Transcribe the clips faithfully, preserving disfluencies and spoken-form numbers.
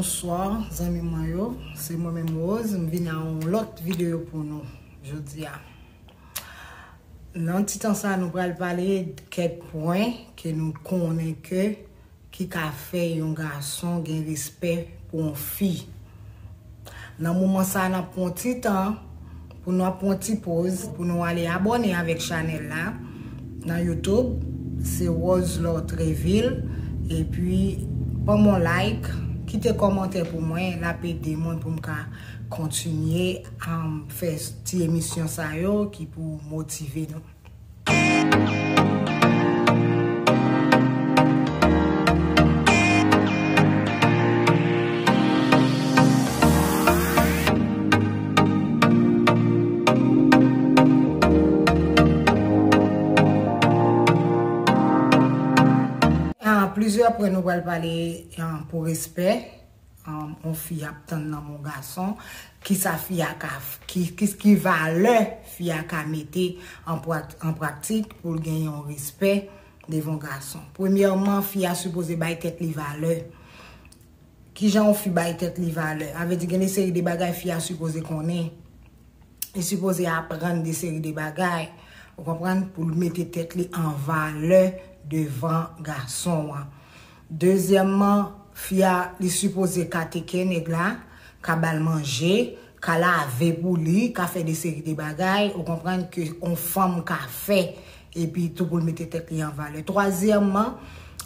Bonswa, zanmi mwen yo. Se mwen menm Rose, m vin a yon lòt videyo pou nou jodi a. Nan ti tan sa, nou pral pale kèk pwen ke nou konnen ke ki ka fè yon gason gen respè pou yon fi. Nan moman sa, n ap pran ti tan pou nou ap pran ti poz pou nou ale abòne avèk chanèl la nan YouTube. Se Rose Lortreville. Epi, ban m yon like, kite kòmantè pou mwen, l ap ede mwen pou m ka kontinye, um, fè ti emisyon sa yo ki pou motive nou. Ah, plizyè pwen nou pral pale, ah, pou respè. Um, yon fi ap tann nan men yon gason, ki sa fi a ka f- ki, ki, ki valè fi a ka mete an prat- an pratik pou l gen yon respè devan gason? Premyèman, fi a sipoze bay tèt li valè. Kijan yon fi bay tèt li valè? A vle di gen de seri de bagay fi a sipoze konnen. Li sipoze aprann de seri de bagay, ou konprann, pou l mete tèt li an valè devan gason an. Dezyèmman, fi a, li sipoze ka teke nèg la, ka ba l manje, ka lave pou li, ka fè de seri de bagay, ou konprann, ke yon fanm ka fè, epi tou pou l mete tèt li an valè. Twazyèmman,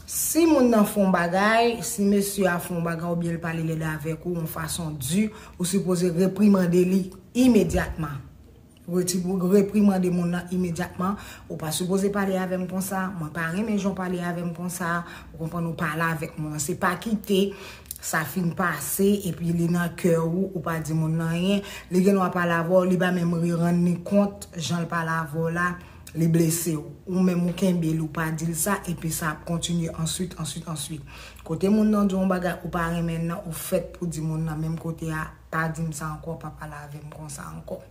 si moun nan fè yon bagay, si mesye a fè yon bagay oubyen l pale lèd avèk ou yon fason di, ou sipoze reprimande li imedyatman. Reti- reprimande moun nan imedyatman. Ou pa sipoze pale avè m konsa. Mwen pa renmen jan w pale avè m konsa. Ou konprann, ou pale avèk moun nan. Se pa kite sa fin pase epi li nan kè ou, ou pa di moun nan anyen. Li gen dwa pale avè w, li pa menm rann li kont jan l pale avè w la, li blese w. Ou menm ou kenbe l, ou pa di l sa, epi sa ap kontinye answit, answit, answit. Kote moun nan di w yon bagay ou pa renmen nan, ou fèt pou di moun nan menm kote a, pa di m sa ankò, pa pale avè m konsa ankò.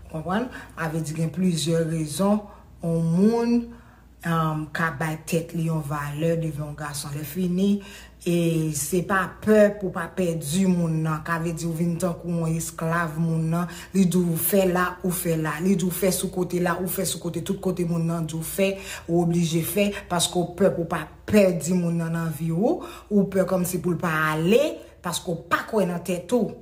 Ou konprann? A vle di gen plizyè rezon yon moun, um, ka bay tèt li yon valè devan yon gason. Lè fini, e se pa pè pou pa pèdi moun nan. Ka vle di ou vin tankou yon esklav moun nan. Li di w fè la, ou fè la. Li di w fè sou kote la, ou fè sou kote. Tout kote moun nan di w fè, ou oblije fè, paske w pè pou pa pèdi moun nan nan vi ou. Ou pè kòmsi pou l pa ale, paske w pa kwè nan tèt ou.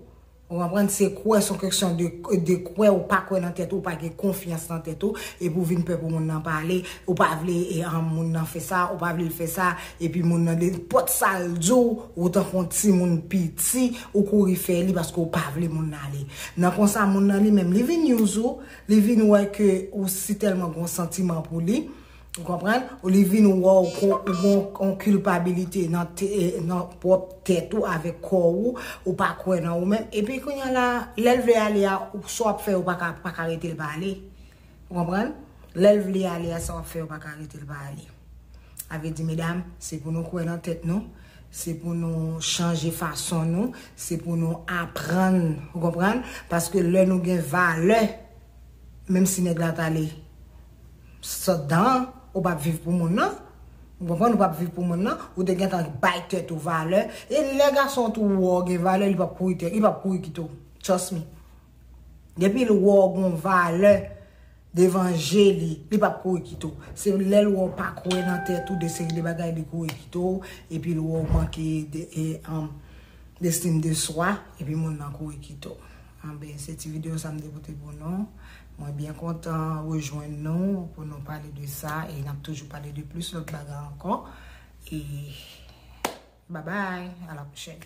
Ou konprann? Se kwè, se yon keksyon de, de kwè, ou pa kwè nan tèt ou, ou pa gen konfyans nan tèt ou, epi ou vin pè pou moun nan pale, ou pa vle, e, an, moun nan fè sa, ou pa vle l fè sa, epi moun nan, nenpòt sa l di w, ou tankou yon timoun piti, ou kouri fè li paske ou pa vle moun nan ale. Nan konsa, moun nan li menm, li vin use ou, li vin wè ke ou sitèlman gen yon santiman pou li, ou konprann? Ou li vin wè w kon ou gon yon kilpabilite nan te- nan pwòp tèt ou avèk kò ou, ou pa kwè nan ou menm. Epi kounye a la, lè l vle ale a, ou- sa w ap fè, ou pa ka, pa ka rete l pa ale. Ou konprann? Lè l vle ale a, sa w ap fè, ou pa ka rete l pa ale. A vle di, medam, se pou nou kwè nan tèt nou, se pou nou chanje fason nou, se pou nou aprann, ou konprann? Paske lè nou gen valè, menm si nèg la t ale sot dan, ou p ap viv pou moun nan. Ou konprann, ou p ap viv pou moun nan. Ou te gentan bay tèt ou valè. E lè gason tou wè w gen valè, li p ap kouri tè- li p ap kouri kite w. Trust me. Depi l wè w gen valè devan je li, li p ap kouri kite w. Se lè l wè w pa kwè nan tèt ou, de seri de bagay, li kouri kite w, epi l wè w manke de, e, um, d'estime de soi, epi moun nan kouri kite w. Anben, se ti videyo sa m te pote pou nou. Mwen byen kontan rejwenn nou pou nou pale de sa, e n ap toujou pale de plis lòt bagay ankò. E bye bye, à la prochaine.